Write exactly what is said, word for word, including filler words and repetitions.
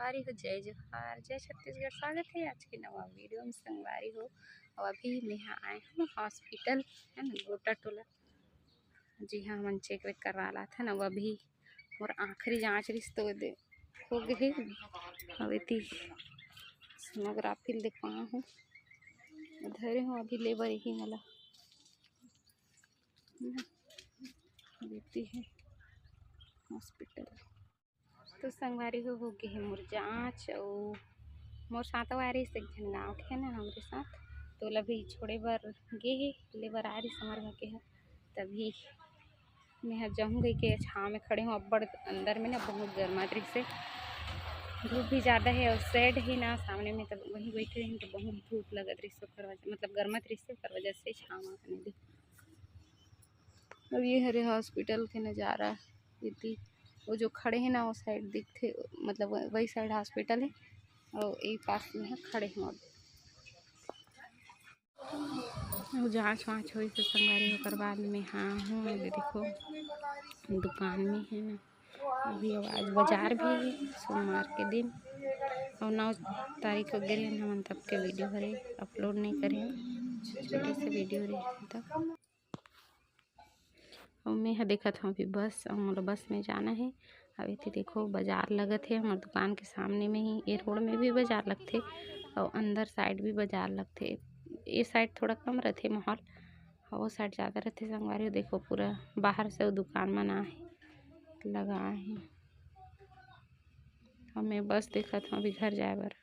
संगवारी हो, जय जोहार, जय छत्तीसगढ़। स्वागत हे आज के नवा वीडियो में संगवारी हो। अउ अभी मेहा आए हन हॉस्पिटल, है ना, गोटा टोला, जी हाँ, हमन चेक वेक करवा लाथन। अउ अभी मोर आखिरी जांच रिहिस तो दे हो गे हे। अउ एती सोनोग्राफी ल देखवा हूँ, धरे हूँ, अभी लेबर ही मला देती है हॉस्पिटल। तो संगवारी हो, हो गे हे मोर जांच, अउ मोर साथ आ रहिस एक झन गाँव के, है ना, हमरे साथ, तो ओला भी छोड़े बर गे हे, ले बर आ रहिस हमर घर के ह। तभी मैं ह जाहूँ कहिके छाँव में खड़े हूँ। अब्बड़ अंदर में ना बहुत गरमात रहिस हे, धूप भी ज़्यादा हे अउ शेड हे ना सामने में, तब वहीं बैठे रही तो बहुत धूप लगत रहिस ओकर वजह, मतलब गरमात रहिस ओकर वजह से छाँव में आने दे। अब ये हरे हॉस्पिटल के नज़ारा, एती वो जो खड़े हे ना, वो साइड दिखथे, मतलब वही साइड हॉस्पिटल हे, अउ ए पास में ह खड़े हे। अउ जांच वांच होइस हे संगवारी, ओकर बाद में हाँ हूँ, ये देखो दुकान में है ना। अभी अब आज बाजार भी हे सोमवार के दिन, अउ नौ तारीख को गिरे हमन तब के वीडियो हरे, अपलोड नहीं करे, छोटे से वीडियो रहे तब। अउ मैं ह देखत हूँ अभी बस, अउ मोला बस में जाना हे। अब एती देखो बाजार लगत हे, हमर दुकान के सामने में ही, ए रोड में भी बाजार लगथे अउ अंदर साइड भी बाजार लगथे। ए साइड थोड़ा कम रथे माहौल, अउ वो साइड ज़्यादा रथे संगवारी हो। देखो पूरा बाहर से वो दुकान मन आहे, लगा आहे। अउ मैं बस देखत हूँ अभी घर जाए बर।